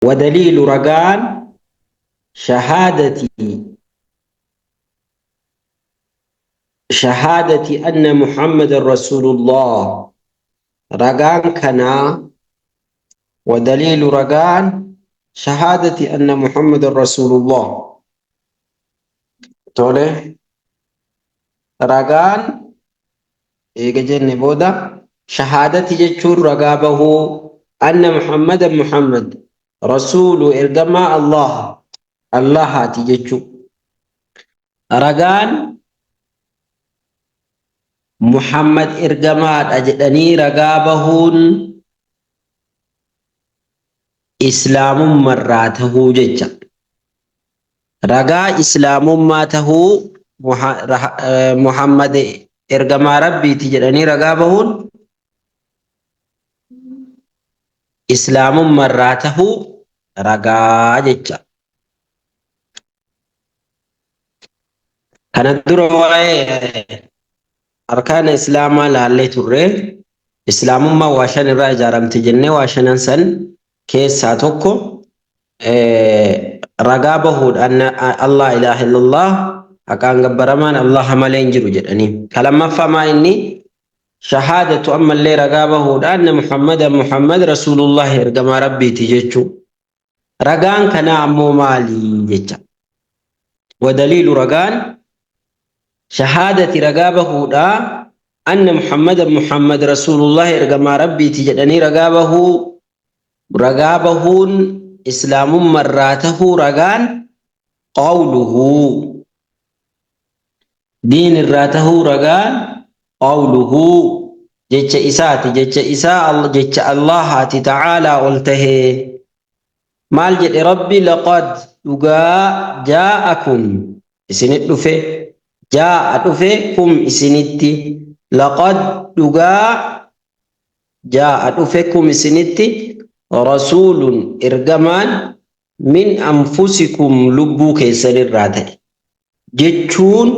Wadaliilu ragaan shahaadatii shahaadati anna Muhammadan Rasuulullah ragaan kanaa wadaliilu ragaan shahaadati anna Muhammadan Rasuulullah tole ragaan eega jenne booda shahaadati jechuun ragaa bahuu anna Muhammadan Muhammad rasuulu ergamaa Allah Allahaati jechuu ragaan Muhammad ergamaadha jedhanii ragaa bahuun islaamummarraa tahuu jecha ragaa islaamummaa tahuu Muhammad ergamaa Rabbiiti jedhanii ragaa bahuun islaamummarraa tahuu ragaa jecha. Kana dura waa'ee arkaana islaamaa laallee turre. Islaamummaa waa shan irraa ijaaramte jennee waa shanan san keessaa tokko ragaa bahuudha anna Allah ilaaha illallah haqaan gabbaramaan Allaha malee hin jiru jedhanii. Ka lammaffaa maa inni shahaadatu ammallee ragaa bahuudha anna Muhammadan Muhammad Rasuulullahi ergamaa Rabbiiti jechuu. Ragaan kanaa ammoo maali jecha. Wadaliilu ragaan shahaadati ragaa bahuudha anna Muhammadan Muhammad Rasuulullahi ergamaa Rabbiiti jedhanii ragaa bahuu ragaa bahuun islaamummarraa tahuu ragaan qawluhu diin irraa tahuu ragaan qawluhu jecha isaati jecha isaa jecha Allahaati ta'aalaa ol tahee maal jedhe Rabbi laqad dhugaa jaa'akum isinit dhufe jaa'a dhufe kum isinitti laqad dhugaa jaa'a dhufe kum isinitti rasuulun ergamaan min anfusikum lubbuu keessanirraa ta'e jechuun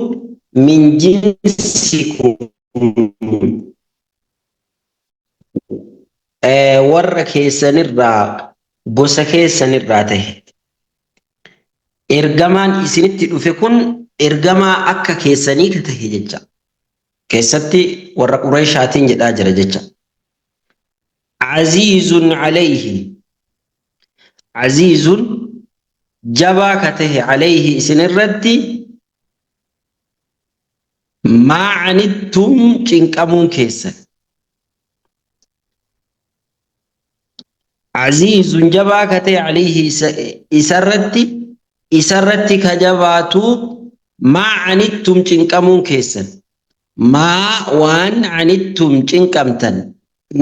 min jinsikum warra keessanirraa gosa keessanirraa ta'e. Ergamaan isinitti dhufe kun ergamaa akka keessanii ka ta'e jecha. Keessatti warra Qureeshaatiin jedhaa jira jecha. Aziizun alayhi Aziizun jabaa ka ta'e alayhi isinirratti maa anittum cinqamuun keessan. Aziizun jabaa ka ta'e alayhi isarratti isarratti ka jabaatu maa anittum cinqamuun keessan. Maa waan anittum cinqamtan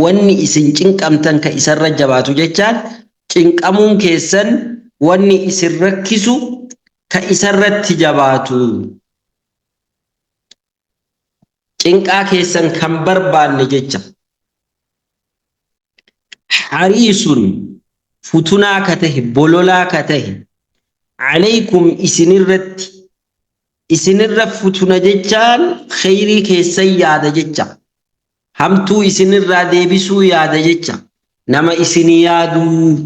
wanni isin cinqamtan ka isarra jabaatu jechaan cinqamuun keessan wanni isin rakkisu ka isarratti jabaatu. Cinqaa keessan kan barbaanne jecha. Hariisun futunaa ka tahe bololaa ka tahe alaykum isinirratti isinirra futuna jechaan kheyrii keessan yaada jecha. Hamtuu isinirraa deebisuu yaada jecha. Nama isinii yaaduu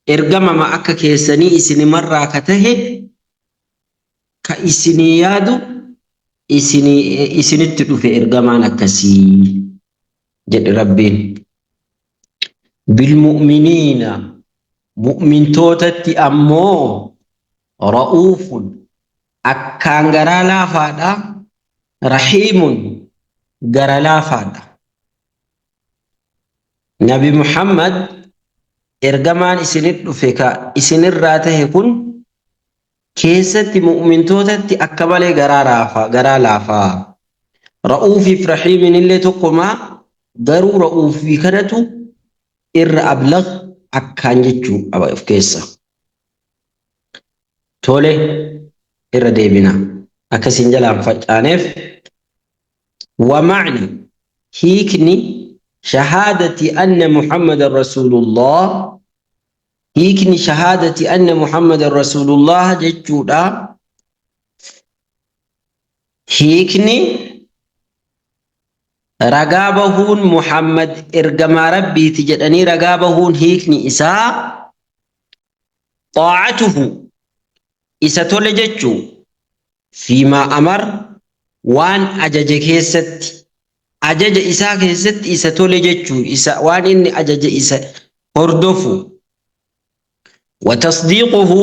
ergamama akka keessanii isinimarraa ka tahe ka isinii yaadu isinii isinitti dhufe ergamaan akkasii jedhe Rabbiin. Bilmu'miniina mu'mintootatti ammoo ra'uufun akkaan garaa laafaadha rahiimun gara laafaadha. Nabi Muhammad ergamaan isinit dhufe ka isinirraa tahe kun keessatti mu'mintootatti akka malee garaa raafa garaa laafaa. Ra'uufiif rahiimin illee tokkumaa garuu ra'uufii kanatu irra ablag akkaan jechuu qaba of keessa. Tole irra deebina akka isin jalaan facaaneef wa macna hiikni shahaadati anna Muhammadan Rasuulullah hiikni shahaadati anna Muhammadan Rasuulullah jechuudha hiikni ragaa bahuun Muhammad ergamaa Rabbiiti jedhanii ragaa bahuun hiikni isaa Xaa'atuhu isa tole jechuu fiimaa amar waan ajaje keessatti, ajaja isaa keessatti isa tole jechuu, isa waan inni ajaje isa hordofu. Watasdiiquhu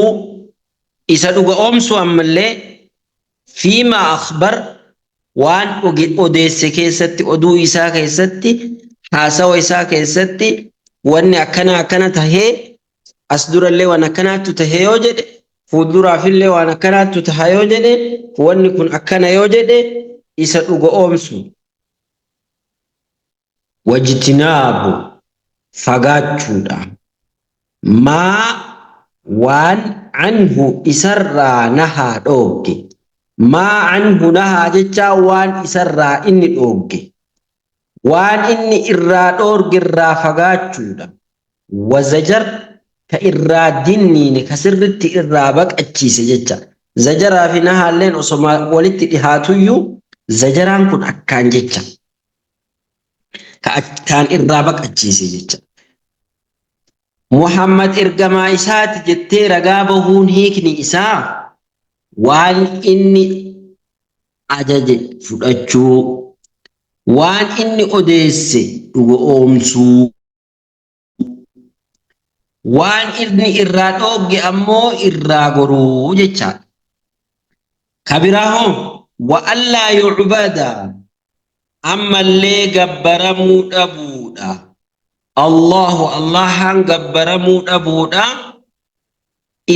isa dhuga oomsu ammallee fiimaa akhbar waan odeesse keessatti, oduu isaa keessatti, haasawa isaa keessatti, wanni akkana akkana tahee as durallee waan akkanaattu tahee yoo jedhe, fuulduraafillee waan akkanaattu taha yoo jedhe, wanni kun akkana yoo jedhe isa dhuga oomsu. Wajtinaabu fagaachuudha. Maa waan anhu isarraa nahaa dhoogge. Maa anhu nahaa jechaa waan isarraa inni dhoogge. Waan inni irraa dhoorge irraa fagaachuudha. Wazajar ka irraa dinniine, ka sirritti irraa baqachiise jecha. Zajaraa fi nahaalleen osoma walitti dhihaatuyyuu zajaraan kun akkaan jecha. Ka akkaan irraa baqachiise jecha. Muhammad ergamaa isaati jettee ragaa bahuun hiikni isaa waan inni ajaje fudhachuu, waan inni odeesse dhuga oomsuu, waan inni irraa dhoogge ammoo irraa goruu jechaadha. Ka biraa hoo wa allaa yu'bada ammallee gabbaramuu dhabuudha. Allahu Allahaan gabbaramuu dhabuudha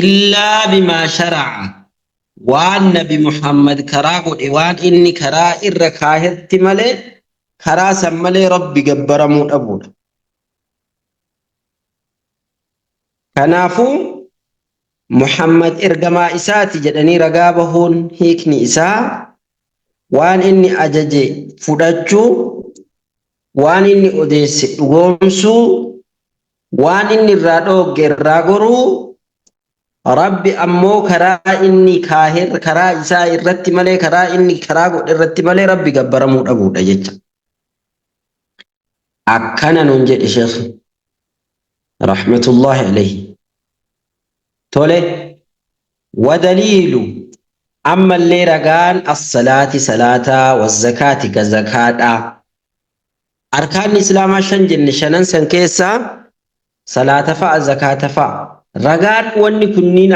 illaa bimaa shara'a waan Nabi Muhammad karaa godhe, waan inni karaa irra kaahetti malee, karaa san malee Rabbi gabbaramuu dhabuudha. Kanaafuu Muhammad ergamaa isaati jedhanii ragaa bahuun hiikni isaa waan inni ajaje fudhachuu, waan inni odeesse dhugoomsuu, waan inni irraa dhoogge irraa goruu, Rabbi ammoo karaa inni kaahe karaa isaa irratti malee, karaa inni karaa godhe irratti malee Rabbi gabbaramuu dhabuudha jecha. Akkana nuun jedhe Sheekh rahmatullahi alayhi. Tole, wadaliilu ammallee ragaan as-salaati salaataa, wazzakaati ka zakaadhaa. Arkaanni Islaamaa shan jenne, shanan san keessaa salaata fa'a, zakaata fa'a. Ragaan wanni kunniin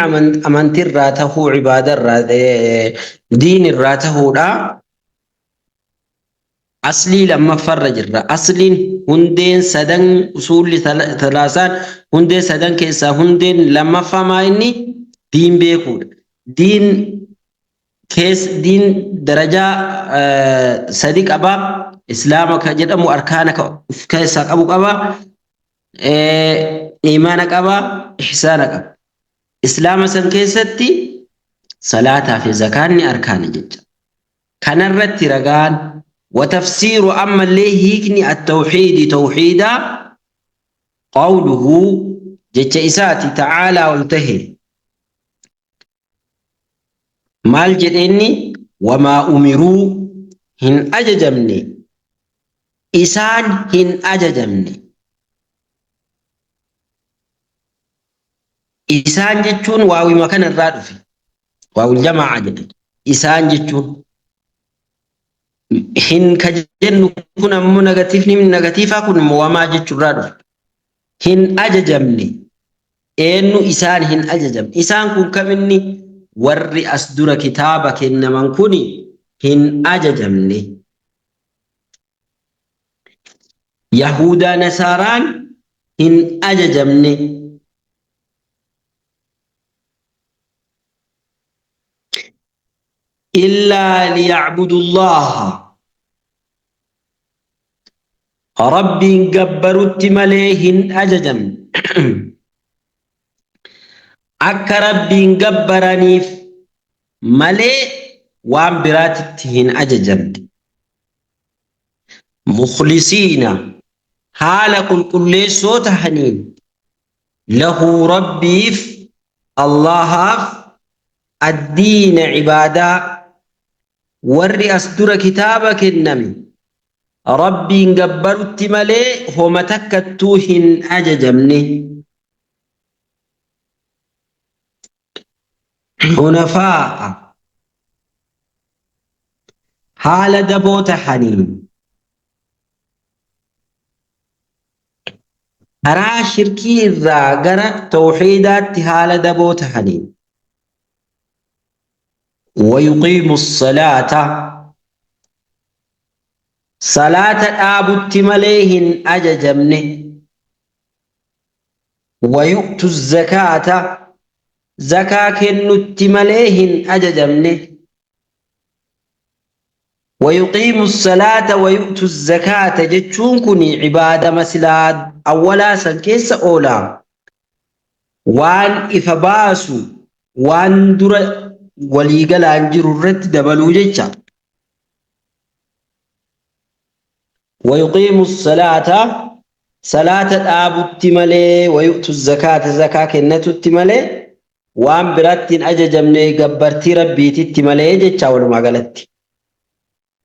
amantirraa tahuu, ibaadarraa, diinirraa tahuudha. Aslii lammaffarra jirra. Asliin hundeen sadan, usuulli talaasaan hundee sadan keessaa hundeen lammaffaa maa inni diin beekuudha. Diin kees diin darajaa sadi qaba. Islaama ka jedhamu arkaana ka of keessaa qabu qaba. Imaana qaba. Ihsaana qaba. Islaama san keessatti salaataa fi zakaanni arkaana jecha. Kanarratti ragaan watafsiiru ammallee hiikni at-tawxiidi tawxiidaa qawluhu jecha isaati ta'aalaa ol tahe. Maal jedheenni? Wamaa umiruu hin ajajamne, isaan hin ajajamne. Isaan jechuun waawima kana irraa dhufe. Waawul jamaa'a jedhan. Isaan jechuun hin ka jennu kun ammoo nagatiifni nagatiifaa kun immoo wamaa jechuurraa dhufe. Hin ajajamne. Eenyu isaan hin ajajamne? Isaan kun kaminni? Warri as dura kitaaba kennaman kuni hin ajajamne. Yahudaa Nasaaraan hin ajajamne. Illaa liyacbudullaaha Rabbiin gabbarutti malee hin ajajamne. Akka Rabbiin gabbaraniif malee waan biraatitti hin ajajamne. Mukhlisiina haala qulqulleessoo tahaniin, lahu Rabbiif, Allahaaf, addiina ibaadaa. Warri as dura kitaaba kenname Rabbiin gabbarutti malee homa takkattuu hin ajajamne. Hunafaa'a haala daboo tahaniin karaa shirkii irraa gara tawxiidaatti haala daboo tahaniin. ويقيموا الصلاة صلاة dhaabutti malee hin ajajamne. ويؤتوا الزكاة zakaa kennutti malee hin ajajamne. ويقيموا الصلاة ويؤتوا الزكاة jechuun kun cibaada masilaa awwalaa san keessa oola. Waan ifa baasu waan dura waliigalaan jiru irratti dabaluu jecha. ويقيموا الصلاة صلاة dhaabutti malee ويؤتوا الزكاة zakaa kennatutti malee waan biraatti hin ajajamne gabbartii rabbiititti malee jecha walumaa galatti.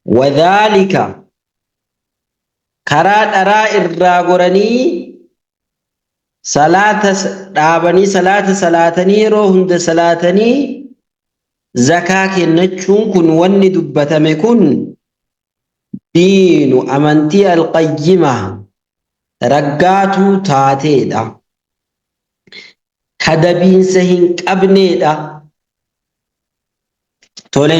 وذلك karaa dharaa irraa goranii salaata dhaabanii salaata salaatanii yeroo hunda salaatanii zakaa kennachuun kun wanni dubbatame kun diinu amantii alqayyima raggaatuu taateedha. Kadabiinsa hin qabneedha. Tole.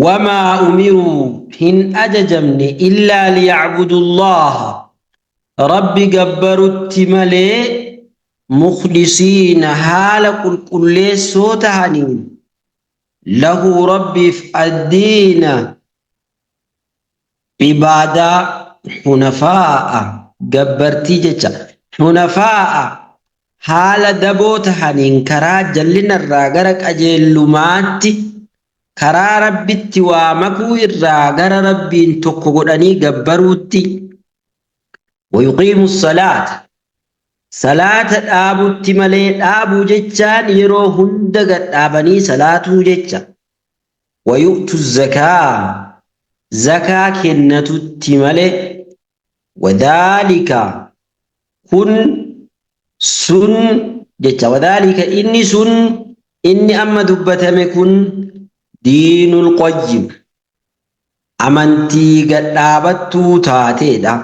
Wamaa umiruu hin ajajamne illaa liyacbudu allaha rabbi gabbarutti malee mukhlisiina haala qulqulleessoo tahaniin lahu rabbiif addiina ibaadaa hunafaa'a gabbartii jecha hunafaa'a haala daboo tahaniin karaa jallinarraa gara qajeellumaatti karaa rabbitti waa makuu irraa gara rabbiin tokko godhanii gabbaruutti. ويقيموا الصلاة salaata dhaabutti malee dhaabuu jechaan yeroo hunda gad dhaabanii salaatuu jecha. ويؤتوا الزكاة zakaa kennatutti malee. وذلك kun sun jecha وذلك inni sun inni amma dubbatame kun diinul qayyim amantii gad dhaabattuu taateedha.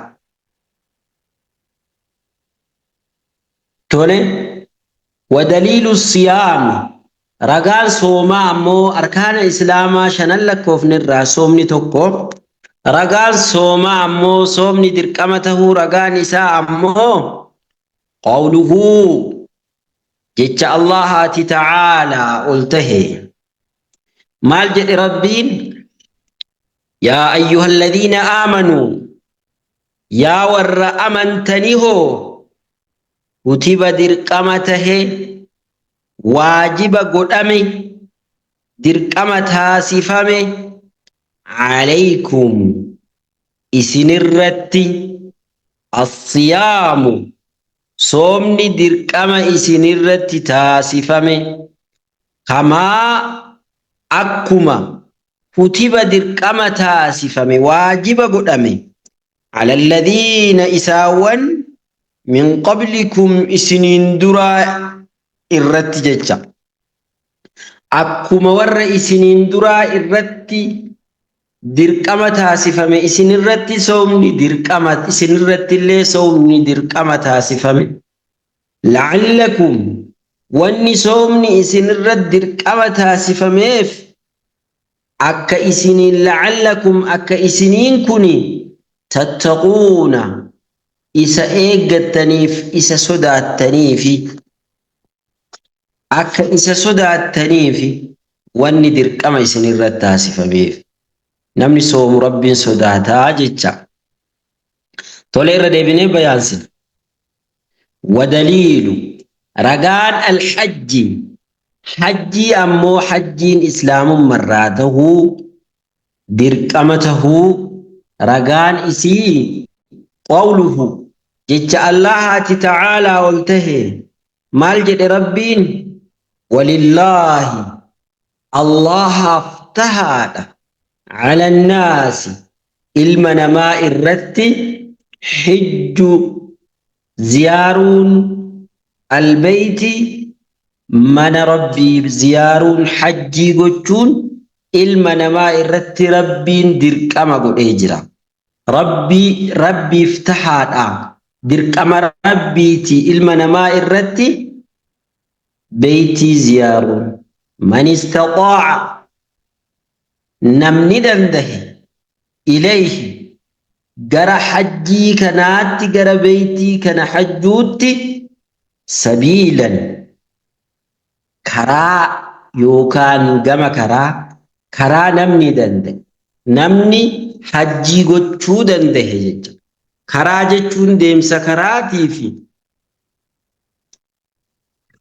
Tole. ودليل الصيام ragaan soomaa ammoo arkaana islaamaa shanan lakkoofne irraa soomni tokko. Ragaan soomaa ammoo soomni dirqama tahuu ragaan isaa ammoo qawluhu jecha Allahaati ta'aalaa ol tahe. Maal jedhe rabbiin? Yaa ayyuha alladhiina aamanuu yaa warra amantanii hoo kutiba dirqama tahe waajiba godhame dirqama taasifame alaykum isinirratti assiyaamu soomni dirqama isinirratti taasifame kamaa akkuma kutiba dirqama taasifame waajiba godhame ala alladhiina isaawwan min qablikum isiniin duraa irratti jecha akkuma warra isiniin duraa irratti dirqama taasifame isinirratti soomni dirqama isinirratti illee soomni dirqama taasifame. La'allakum wanni soomni isinirratti dirqama taasifameef akka isiniin la'allakum akka isiniin kuni tattaquuna isa eeggattaniif isa sodaattaniifi akka isa sodaattaniifi wanni dirqama isinirratti taasifameef. Namni soomu rabbiin sodaataa jecha. Tole irra deebinee bayaansina. Wadaliilu ragaan alhajji hajjii ammoo hajjiin islaamummarraa tahuu dirqama tahuu ragaan isii qawluhu jecha Allahaati ta'aalaa ol tahe maal jedhe rabbiin? Walillaahi Allahaaf tahaadha ala annaasi ilma namaa irratti hijju ziyaaruun albeeyti Mana Rabbii ziyaaruun, hajjii gochuun ilma namaa irratti Rabbiin dirqama godhee jira. Rabbii Rabbiif tahaadha. Dirqama Rabbiiti ilma namaa irratti beeytii ziyaaruun. Man istaxaa'a, namni dandahe, ilayhi, gara hajjii kanaatti, gara beeytii kana hajjuutti, sabiilan, karaa yookaan gama karaa, karaa namni danda'e, namni hajjii gochuu danda'e jecha. Karaa jechuun deemsa karaatii fi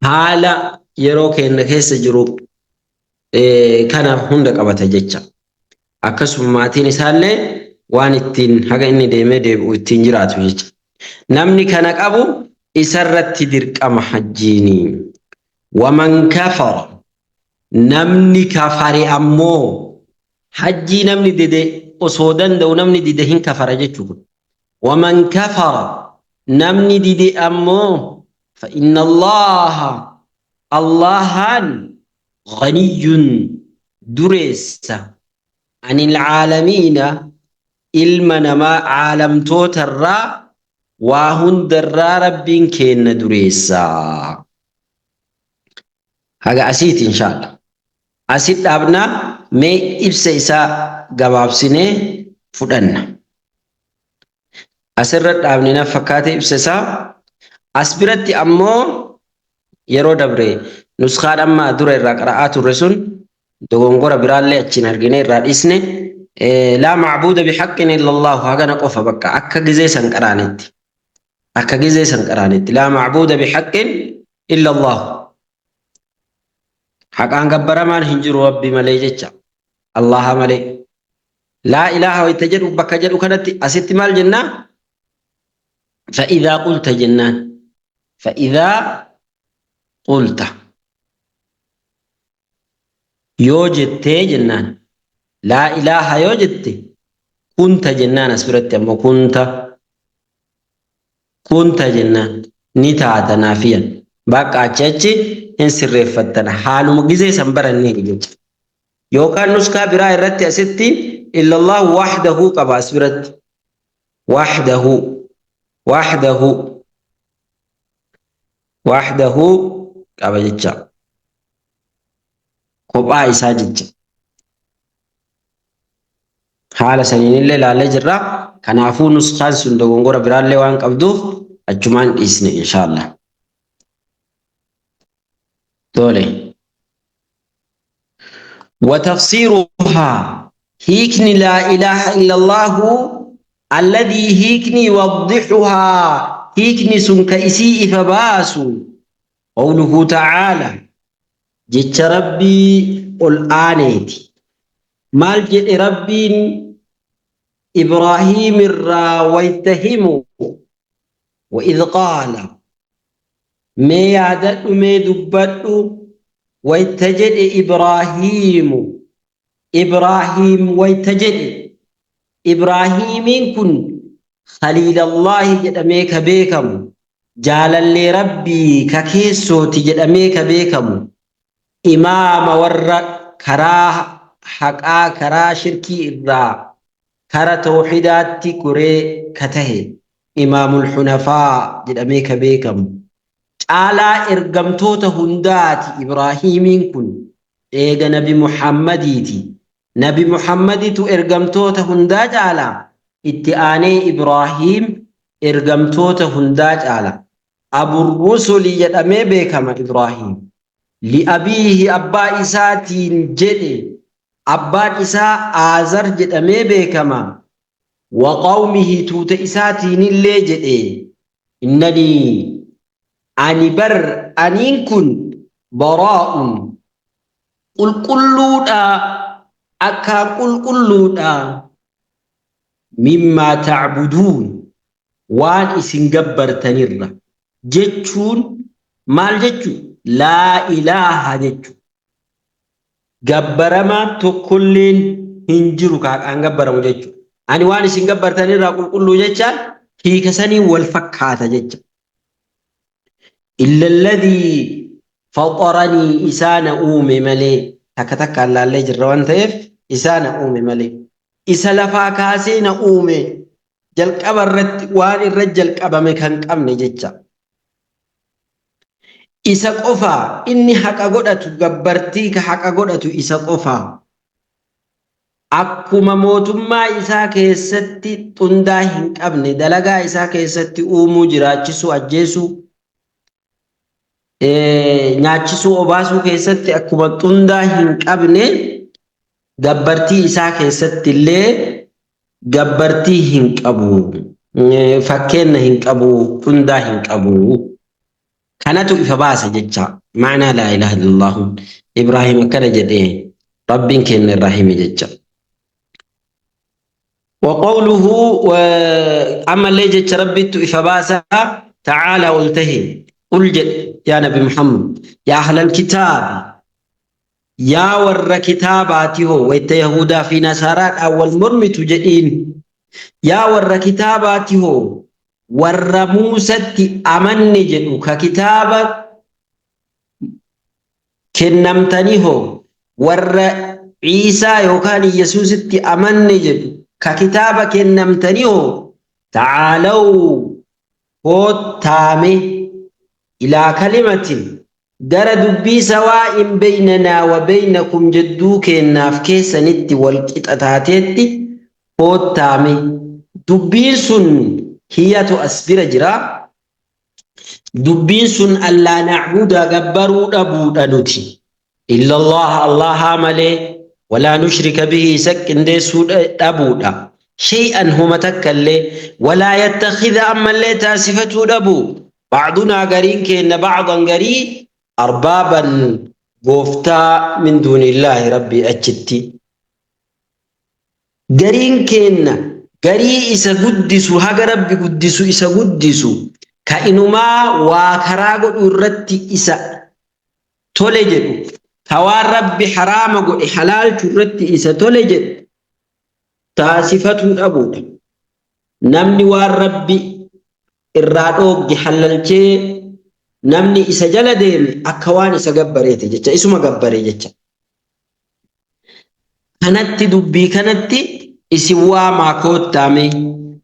haala yeroo keenya keessa jiru kana hunda qabata jecha. Akkasuma maatiin isaallee waan ittiin haga inni deemee deebi'u ittiin jiraatu jecha. Namni kana qabu isarratti dirqama hajjiini. Waman kafara, namni kafare ammoo, hajjii namni dide, osoo danda'u namni dide hin kafara jechuudha. Waman kafara, namni dide ammoo, fa inna Allaha, Allahan, ghaniyyun, dureessa, anil caalamiina, ilma namaa caalamtootarraa waa hundarraa Rabbiin keenna dureessa. Haga asiiti inshaallah. Asit dhaabnaa, mee ibsa isaa gabaabsinee fudhanna. Asirra dhaabne na fakkaate ibsa isaa. As biratti ammoo yeroo dabre nuskaan amma dura irraa qara'aa turre sun dogongora biraallee achiin argine irraa dhiisne. Laa macbuuda bihaqqin illa Allahu hagana qofa bakka akka gizee san qaraanetti. Akka gizee san qaraanetti laa macbuuda bihaqqin illa Allahu. Haqaan gabbaramaan hin jiru Rabbi malee jecha. Allaha malee. Laa ilaaha wayta jedhu bakka jedhu kanatti asitti maal jennaa? Fa'idhaa qulta jennaan. Fa'idhaa qulta. Yoo jettee jennaan. Laa ilaaha yoo jette, kunta jennaan. As biratti ammoo kunta. Kunta jennaan ni taata naafiyan. Bakka achi achi hin sirreeffattan haaluma gizee san baranneeni jecha. Yookaan nuskaa biraa irratti asitti illallahu wahdahu qaba as biratti. Wahdahu. Wahdahu. Wahdahu qaba jecha. Kophaa isaa jecha. Haala saniinillee ilaallee jirra. Kanaafuu nuskaan sun dogongora biraallee waan qabduuf achumaan dhiisne inshaallah. Tole. وتفسيرها، hiikni لا إله إلا الله، الذي، hiikni، يوضحها، hiikni sun ka isii ifa baasu، قوله تعالى، jecha Rabbii ol aaneeti. Maal jedhe Rabbiin Ibraahiim irraa wayta himu? وإذ قال، mee yaadadhu, mee dubbadhu, wayta jedhe Ibraahiimu, Ibraahiim wayta jedhe. Ibraahiimiin kun Khaliilallaahi jedhamee ka beekamu, jaalallee Rabbii ka keessooti jedhamee ka beekamu, imaama warra karaa haqaa, karaa shirkii irraa kara tawxiidaatti goree ka tahe, imaamul xunafaa jedhamee ka beekamu, caalaa ergamtoota hundaati Ibraahiimiin kun. Eega Nabi Muhammadiiti. Nabi Muhammaditu ergamtoota hundaa caala, itti aanee Ibraahiim ergamtoota hundaa caala. Aburrusuli jedhamee beekama Ibraahiim. Li'abiihi, abbaa isaatiin jedhe. Abbaan isaa Aazar jedhamee beekama. Wa qawmihi, tuuta isaatiinillee jedhe. Innanii, ani bar, aniin kun, baraa'un, qulqulluudha, akkaan qulqulluudha, mimmaa tacbuduun, waan isin gabbartanirra jechuun maal jechu? Laa ilaaha jechu, gabbaramaan tokkolleen hin jiru kaaqaan gabbaramu jechu. Ani waan isin gabbartanirraa qulqulluu jechaan hiika sanii wal fakkaata jecha. Illa alladhii Faxaranii isaa na uume malee. Takka takkaan laallee jirra waan ta'eef isaa na uume malee. Isa lafaa kaasee na uume jalqaba irratti waan irra jalqabame kan qabne jecha. Isa qofaa inni haqa godhatu gabbartii ka haqa godhatu isa qofaa. Akkuma mootummaa isaa keessatti xundaa hin qabne dalagaa isaa keessatti uumuu jiraachisuu ajjeesuu nyaachisuu obaasuu keessatti akkuma xundaa hin qabne gabbartii isaa keessatti illee gabbartii hin qabu. Fakkeenna hin qabu, xundaa hin qabu. Kanatu ifa baasa jecha ma'anaa laa ilaaha illallahu. Ibraahim akkana jedhee Rabbiin keenya irraa hime jecha. وقوله أما اللي جت ربي إفباسا تعالى والتهي قل جد يا نبي محمد يا أهل الكتاب يا ور كتاباته ويت يهودا في نصارى أول مرمت جئين يا ور كتاباته ور موسى أمن جدو ككتابة كنمتني هو ور عيسى يوكان يسوس أمن جدو ككتابة كنمتني هو تعالوا قطامي إلى كلمة gara dubbii sawaa'in baynanaa wa baynakum jedduu keennaaf keessanitti wal qixa taateetti koottaame. Dubbiin sun hiyyatu as bira jira. Dubbiin sun allaa nacbuda gabbaruu dhabuudha nuti. Illa Allaha Allahaa malee walaa nushrika bihi isa qindeessuu dhabuudha. Shay'an homa takka illee walaa yattakhidha ammallee taasifatuu dhabu. Bacdunaa gariin keenna bacdan garii arbaaban gooftaa min duunillaahi rabbii achitti. Gariin keenna garii isa guddisu haga rabbi guddisu isa guddisu ka inumaa waa karaa godhu irratti isa tole jedhu ka waan rabbi haraama godhe halaalchu irratti isa tole jedhu taasifatuu dhabuudha. Namni waan rabbi irraa dhoogge halalchee namni isa jala deeme akka waan isa gabbareete jecha isuma gabbare jecha. Kanatti dubbii kanatti isin waamaa koottaame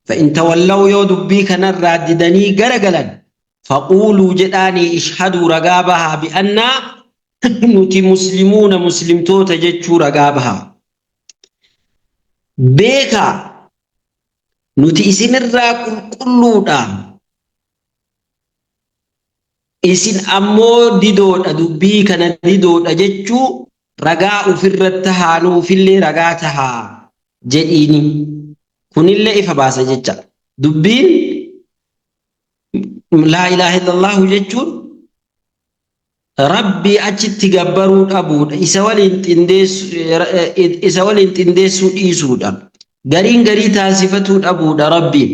fa'in tawallaw yoo dubbii kanarraa didanii garagalan faquuluu jedhaanii ishhaduu ragaa bahaa bi'annaa nuti muslimuuna muslimtoota jechuu ragaa bahaa. Beekaa nuti isinirraa qulqulluudha. Isin ammoo didoodha dubbii kana didoodha jechuu ragaa ofirratti tahaa nuufillee ragaa tahaa jedhiini. Kunillee ifa baasa jecha. Dubbiin laa ilaaha illallahu jechuun rabbii achitti gabbaruu dhabuudha. Isa waliin xindeessuu dhiisuudha. Gariin garii taasifatuu dhabuudha rabbiin.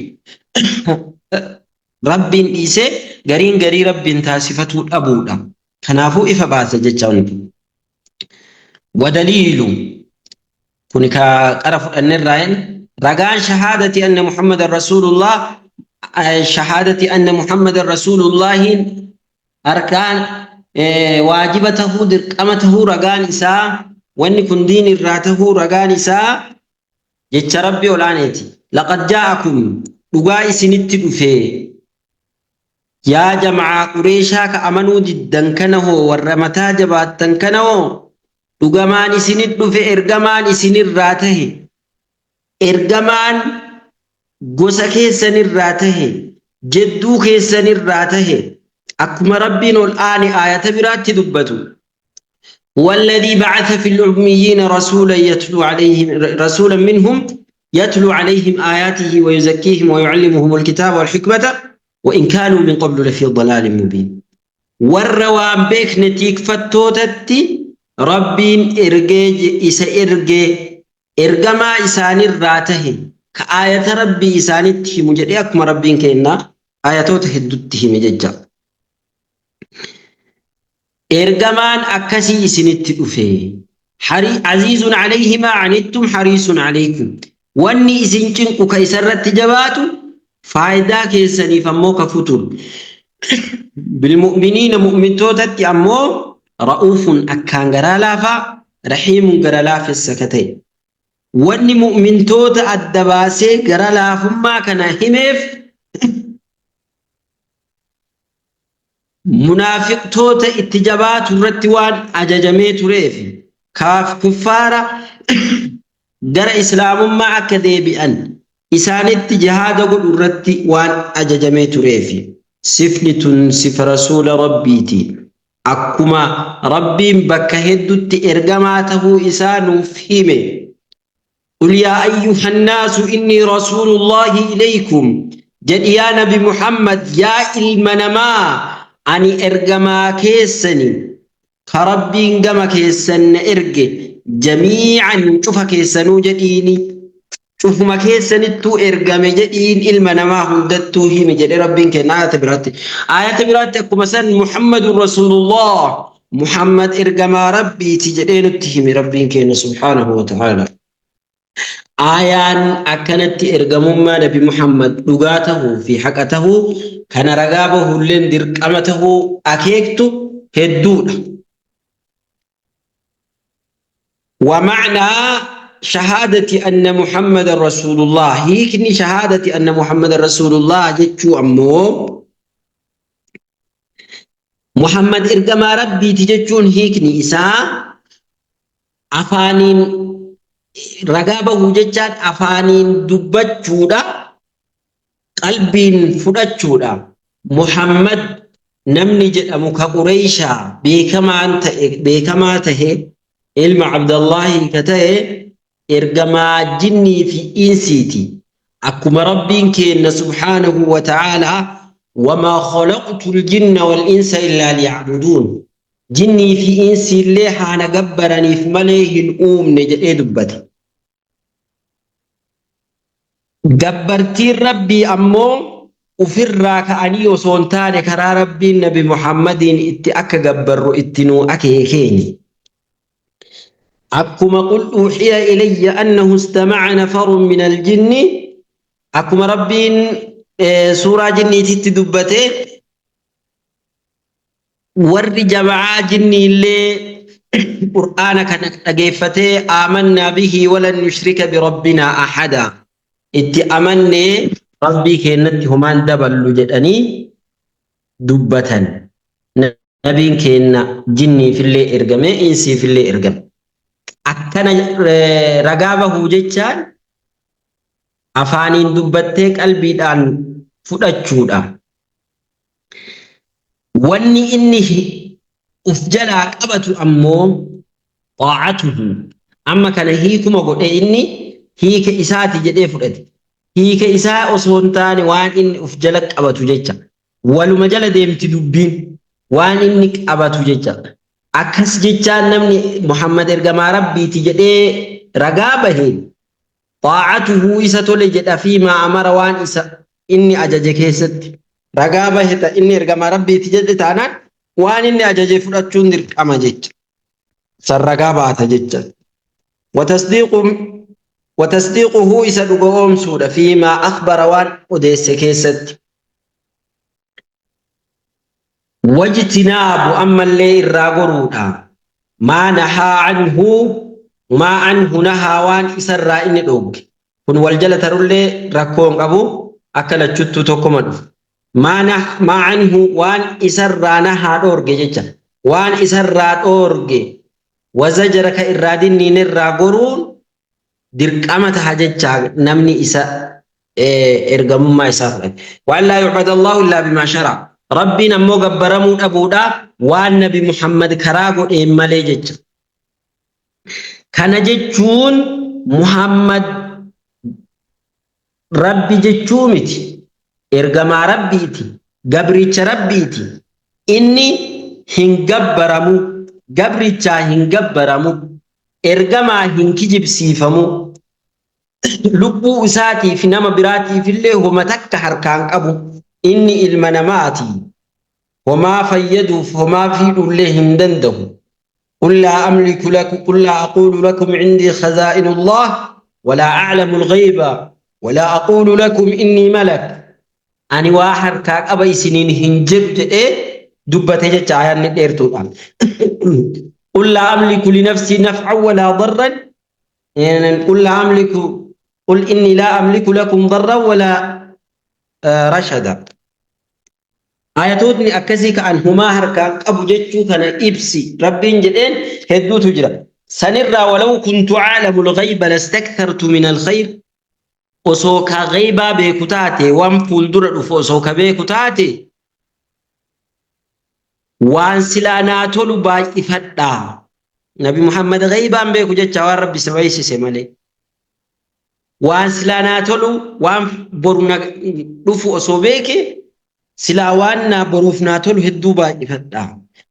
Rabbiin dhiisee gariin garii rabbiin taasifatuu dhabuudha. Kanaafuu ifa baasa jecha hundi. Wadaliilu kun ka qara fudhannerraayin ragaan shahaadati anna Muhammadan Rasuulullah shahaadati anna Muhammadan Rasuulullaahiin harkaan waajiba tahuu dirqama tahuu ragaan isaa wanni kun diin irraa tahuu ragaan isaa jecha rabbi olaaneeti. Laqad jaa'akum dhugaa isinitti dhufe yaa jama'aa Qureeshaa ka amanuu diddan kana hoo warra mataa jabaattan kana hoo dhugamaan isinit dhufe ergamaan isinirraa tahe ergamaan gosa keessanirraa tahe jedduu keessanirraa tahe akkuma rabbiin ol aane aayata biraatti dubbatu. والذي بعث في الأميين رسولا يتلو عليهم رسولا منهم يتلو عليهم آياته ويزكيهم ويعلمهم الكتاب والحكمة وإن كانوا من قبل لفي ضلال مبين. والروان بيك نتيك فتوتتي ربين إرجي إسا إرجي إرجما إسان الراته كآية ربي إسانته مجريكم ربين كإنا آياتو تهدته مججا إرجمان أكسي إسنت أفي عزيز عليه ما عنتم حريص عليكم واني إسن چنقو كيسرت جباتو فايدا كيسني فمو كفتون Bilmu'miniina mu'mintootatti ammoo ra'uufun akkaan garaa laafaa, rahiimun gara laafessa ka ta'e. Wanni mu'mintoota adda baasee gara laafummaa kana himeef munaafiqtoota itti jabaatu irratti waan ajajamee tureef, kaaf kuffaara gara islaamummaa akka deebi'an isaanitti jihaada godhu irratti waan ajajamee tureef. Sifni tun sifa rasuula Rabbiiti. Akkuma Rabbiin bakka heddutti ergamaa tahuu isaa nuuf hime. Qul yaa ayyuhan naasu innii rasuulullaahi ilaykum, jedhi yaa Nabi Muhammad, yaa ilma namaa, ani ergamaa keessani ka Rabbiin gama keessan na erge, jamiican cufa keessanuu jedhiini, cufuma keessanittuu ergame jedhiin, ilma namaa hundattuu himi jedhe Rabbiin kenna ayata biraatti. Ayata biraatti akkuma san Muhammadun Rasuulullah, Muhammad ergamaa Rabbiiti jedhee nutti himi Rabbiin kenna subhaanahu wa ta'ala. Ayaan akkanatti ergamummaa Nabi Muhammad dhugaa tahuu fi haqa tahuu kana ragaa bahuulleen dirqama tahuu akeektu hedduudha. ومعنى شهادة أن محمد رسول الله، هيكني شهادة أن محمد رسول الله جتشو أمو محمد إرجما ربي تجتشون هيكني إساء أفانين رقابه جتشان أفانين دبتشودا qalbiin fudhachuudha. Muhammad namni jedhamu ka Qureyshaa beekamaa tahe, ilma Abdallahi ka ta'e, ergamaa jinnii fi insiiti. Akkuma Rabbiin keenna subhaanahu wa ta'aalaa wamaa khalaqtu ljinna wal insa illaa liya'buduun, jinnii fi insiillee haana gabbaraniif malee hin uumne jedhee dubbate. Gabbartiin Rabbii ammoo ufirraa ka'anii osoo hin taane karaa Rabbiin Nabi Muhammadiin itti akka gabbarru itti nuu akeekeeni. Akkuma qul uuxiya ilayya annahu istama'a nafarun min aljinni, akkuma Rabbiin suuraa jinniititti dubbate, warri jama'aa jinniillee Qur'aana kana dhageeffatee aamannaa bihi walan nushrika birabbinaa ahada, itti amannee Rabbii keennatti homaan daballu jedhanii dubbatan. Nabiin keenna jinniifillee ergame, insiifillee ergame. Akkana ragaa bahuu jechaan afaaniin dubbattee qalbiidhaan fudhachuudha. Wanni inni uf jalaa qabatu ammoo xaa'atuhu. Amma kana hiikuma godhe, inni hiika isaati jedhee fudhate. Hiika isaa osoo hin taane waan inni uf jala qabatu jecha. Waluma jala deemti dubbiin, waan inni qabatu jecha. Akkas jechaan namni Muhammad ergamaa Rabbiiti jedhee ragaa bahe xaa'atuhu isa tole jedha fi maa amara, waan isa inni ajaje keessatti. Ragaa bahe inni ergamaa Rabbiiti jedhe taanaan waan inni ajaje fudhachuun dirqama jecha. San ragaa baata jecha. Watasdiiquhu isa dhuga oomsuudha fi maa akhbara, waan odeesse keessatti. Wajtinaabu ammallee irraa goruudha. Maa nahaa anhu, maa anhu nahaa, waan isarraa inni dhoogge. Kun wal jala tarullee rakkoo hin qabu, akka lachuttuu tokkoma dhufu. Maa anhu, waan isarraa nahaa dhoorge jecha. Waan isarraa dhoorge wazajara ka irraa dinniin irraa goruun dirqama taha jecha namni isa ergamummaa isaa fudhate. Waan laa yu'bada Allahu illaa bimaa shara. Rabbiin ammoo gabbaramuu dhabuudha waan Nabi Muhammad karaa godheen malee jecha. Kana jechuun Muhammad Rabbi jechuu miti. Ergamaa Rabbiiti. Gabricha Rabbiiti. Inni hin gabbaramu. Gabrichaa hin gabbaramu. Ergamaa hin kijibsiifamu. Lubbuu isaatiif nama biraatiif illee homa takka harkaan qabu. Inni ilma namaati. Homaa fayyaduuf homaa fiidhuullee hin danda'u. قل لا أملك لكم، قل لا أقول لكم عندي خزائن الله ولا أعلم الغيب ولا أقول لكم إني ملك. Ani waa harkaa qaba isiniin hin jedhu jedhee dubbate jecha ayaanni dheertuudha. Qul laa amliku linafsii naf'an walaa darran qul laa amliku qul inni laa amliku lakum darran walaa rashada. Ayatootni akkasii ka'an humaa harkaa qabu jechuu kana ibsi rabbiin jedheen hedduutu jira. Sanirraa walaw kuntu aclamu lghayba lastakthartu min alkhayr osoo ka ghaybaa beeku taate waan fuuldura dhufu osoo ka beeku taate waan silaa naa tolu baay'ifadha. Nabi Muhammad ghaybaan beeku jecha waan rabbi isa beeksise malee. Waan silaa naa tolu waan boru na dhufu osoo beeke silaa waan naa boruuf naa tolu hedduu baay'ifadha.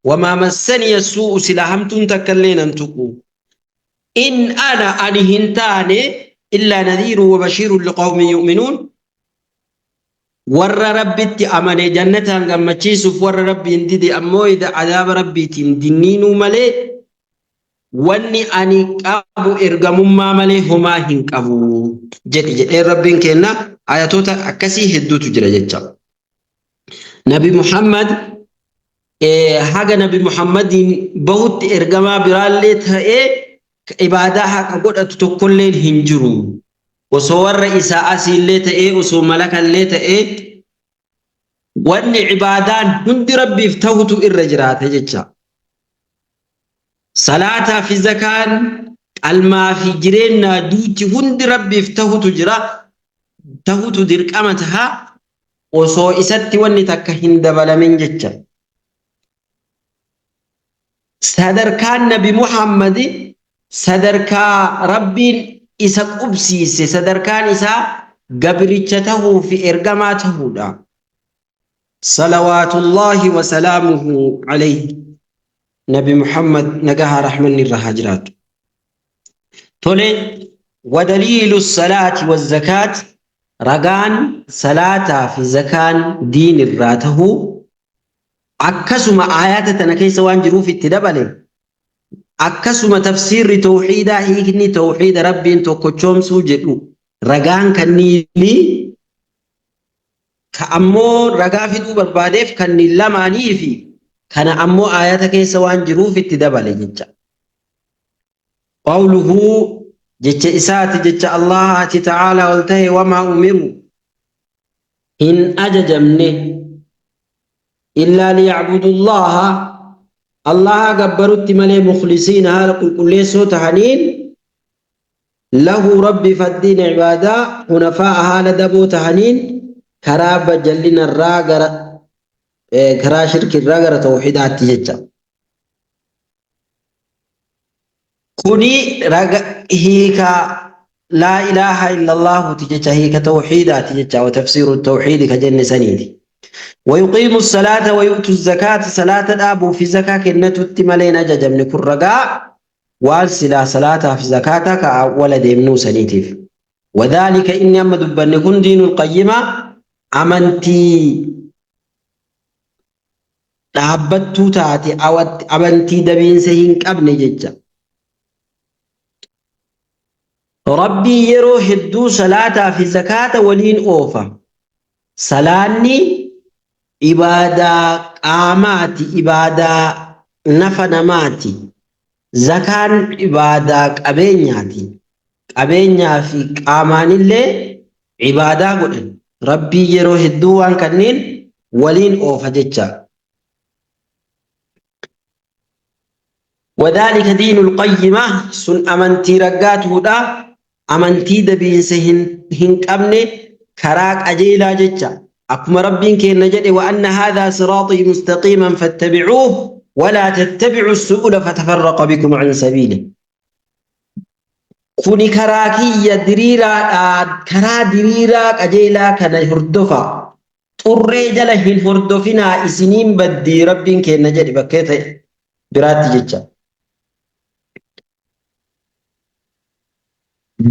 Wamaa massaniya suu'u silaa hamtuun takka illee nan tuqu. In ana ani hin taane illaa nadhiirun wa bashiirun liqawmin yu'minuun warra rabbitti amane jannataan gammachiisuuf warra rabbiin dide ammoo adaaba rabbiitiin dinniinuu malee wanni ani qabu ergamummaa malee homaa hin qabu jedhi jedhee rabbiin kenna ayatoota akkasii hedduutu jira jecha. Nabi Muhammad haga Nabi Muhammadiin bahutti ergamaa biraallee ta'ee ibaadaa haqa godhatu tokkolleen hin jiru. Osoo warra isaa asiillee ta'ee osoo malakallee ta'ee wanni ibaadaan hundi rabbiif tahutu irra jiraata jecha. Salaataa fi zakaan qalmaa fi jireenyaa duuti hundi rabbiif tahutu jira. Tahutu dirqama taha osoo isatti wanni takka hin dabalamin jecha. Sadarkaan Nabi Muhammad sadarkaa Rabbiin isa qubsiise sadarkaan isaa gabricha tahuu fi ergamaa tahuudha. Salawaatullaahi wa salaamuhu alayhi. Nabi Muhammad nagahaa rahmanni irra haa jiraatu. Tole wadaliilu salaati wa zakaat ragaan salaataa fi zakaan diin irraa tahuu akkasuma aayaata tana keessa waan jiruuf itti dabale akkasuma tafsiirri tawxiidaa hiikni tawxiida rabbiin tokkochoomsuu jedhu ragaan kanniini ka ammoo ragaa fiduu barbaadeef kanniin lamaanii fi kana ammoo aayata keessa waan jiruuf itti dabale jecha. Qawluhu jecha isaati jecha Allahaati ta'aalaa ol ta'e wamaa umiru hin ajajamne illaa liyacbudullaha Allaha gabbarutti malee mukhlisiina haala qulqulleessoo tahaniin lahu rabbiif addiin ibaadaa hunafaa'a haala daboo tahaniin karaa bajallinarraa gara karaa shirkirraa gara tawxiidaatti jecha. Kuni raga hiika laa ilaaha illallaahuti jecha hiika tawxiidaati jecha wa tafsiiru tawxiidi ka jenne saniiti. ويقيموا الصلاة ويؤتوا الزكاة صلاة dhaabu fi zakaa kennatutti malee hin ajajamne kun ragaa waan silaa salaataa fi zakaataa ka awwala deemnuu saniitiif. وذلك inni amma dubbanne kun diinul qayyima amantii dhaabbattuu taate amantii dabiinsa hin qabne jecha. Rabbii yeroo hedduu salaataa fi zakaata waliin oofa. Salaanni ibaadaa qaamaati, ibaadaa nafa namaati. Zakaan ibaadaa qabeenyaati. Qabeenyaa fi qaamaanillee ibaadaa godhan. Rabbii yeroo hedduu waan kanneen waliin oofa jecha. وذلك دين القيمة sun amantii raggaatuudha amantii dabiinsa hin qabne karaa qajeelaa jecha akkuma rabbiin kenna jedhe وأن هذا صراطي مستقيما فاتبعوه ولا تتبعوا السبل فتفرق بكم عن سبيله kuni karaa kiyya diriiraadha karaa diriiraa qajeelaa kana hordofa xurree jala hin hordofinaa isiniin baddii rabbiin kenna jedhe bakkee ta'e biraatti jecha.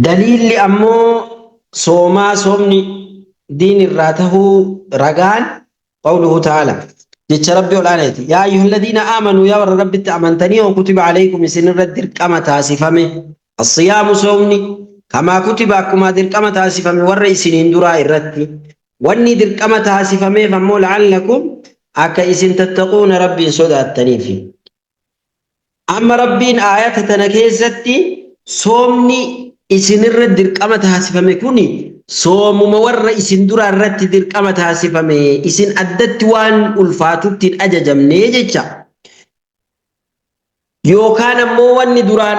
Daliilli ammoo soomaa soomni diin irraa tahuu ragaan qawluhu ta'ala jecha rabbi ol'aanaati. Yaa ayyuhalladiina aamanuu yaa warra rabbitti amantanii oo kutiba alaykum isin irra dirqama taasifame assiyaamu soomni kamaa kutiba akkuma dirqama taasifame warra isiniin duraa irratti. Wanni dirqama taasifameef ammoo la'allakum akka isin tattaquuna Rabbiin sodaattaniifi. Amma Rabbiin aayata tana keessatti soomni isinirra dirqama taasifame kuni soomuma warra isin duraa irratti dirqama taasifame isin addatti waan ulfaatutti hin ajajamne jecha. Yookaan ammoo wanni duraan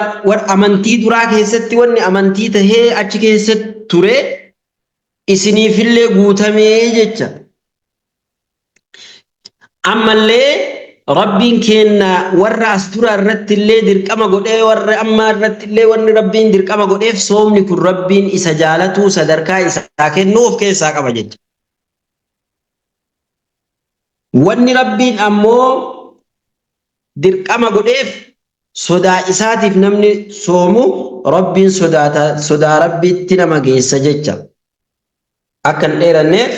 amantii duraa keessatti wanni amantii tahee achi keessatti ture isiniifillee guutamee jecha. Ammallee Rabbiin keenna warra as dura irratti illee dirqama godhee warra ammaa irratti illee wanni Rabbiin dirqama godheef soomni kun Rabbiin isa jaalatuu sadarkaa isaa kennuu of keessaa qaba jecha. Wanni Rabbiin ammoo dirqama godheef sodaa isaatiif namni soomu Rabbiin sodaata sodaa Rabbiitti nama geessa jecha. Akka hin dheeranneef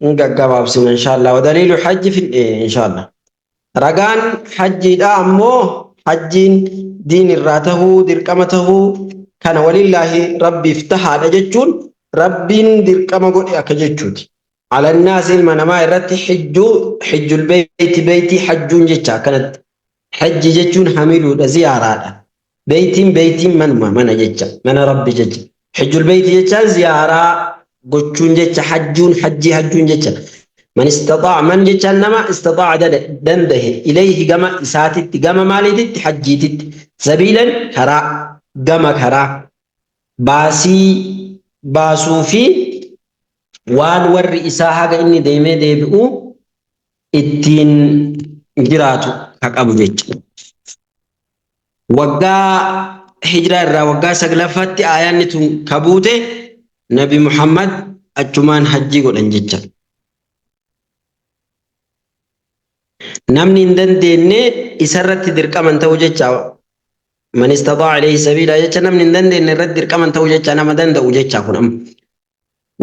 hin gaggabaabsina inshaallah. Wadaliilu hajji finne inshaallah. Ragaan hajjiidha ammoo hajjiin diin irraa tahuu dirqama tahuu kana walillaahi Rabbiif tahaadha jechuun Rabbiin dirqama godhe akka jechuuti. Alannaas ilma namaa irratti hijjuu hijjul beeyti beeytii hajjuun jecha akkanatti. Hajji jechuun hamiluudha ziyaaraadha. Beeytiin beeytiin manuma mana jecha mana Rabbi jecha. Hijjul beeyti jechaan ziyaaraa gochuun jecha hajjuun hajjii hajjuun jecha. Man istaxaa'a man jechaan nama istaxaa'a dandahe ilayhi gama isaatitti gama maaliititti hajjiititti sabiilan karaa gama karaa baasii baasuu fi waan warri isaa haga inni deemee deebi'u ittiin jiraatu ka qabu jecha. Waggaa hijiraa irraa waggaa saglaffaatti aayaanni tun ka buute Nabi Muhammad achumaan hajjii godhan jecha. Namni hin dandeenye isarratti dirqaman ta'u jecha. Man istaxaa'a ilayhi sabiilaa jecha namni hin dandeenye irratti dirqaman ta'u jecha nama danda'u jecha kun amma.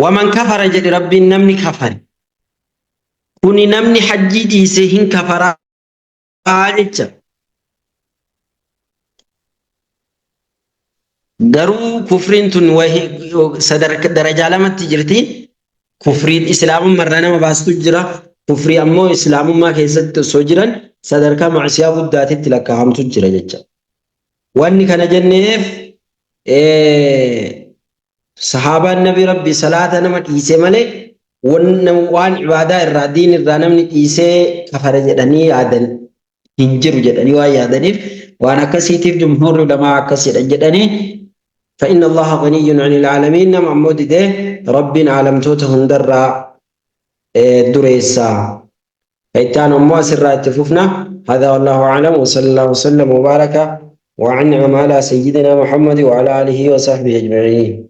Waman kafara jedhe Rabbiin namni kafare. Kuni namni hajjii dhiise hin kafaraa jecha. Garuu kufriin tun sadarka darajaa lamatti jirti. Kufriin islaamummaa irraa nama baastu jira. Kufrii ammoo islaamummaa keessatti osoo jiran sadarkaa macsiyaa guddaatitti lakkaa'amtu jira jecha. Wanni kana jenneef Sahaabaan Nabi Rabbi salaata nama dhiise malee waan ibaadaa irraa diin irraa namni dhiisee kafare jedhanii yaadan hin jiru jedhanii waan yaadaniif waan akkasiitiif jumhuurri ulamaa akkas jedhan jedhanii فإن الله غني عن العالمين nama ammoo didee Rabbiin aalamtoota hundarraa dureessa. Itti aanu ammoo asirraa itti fufna. هذا والله أعلم وصلى الله وسلم وبارك وأنعم على سيدنا محمد وعلى آله وصحبه أجمعين.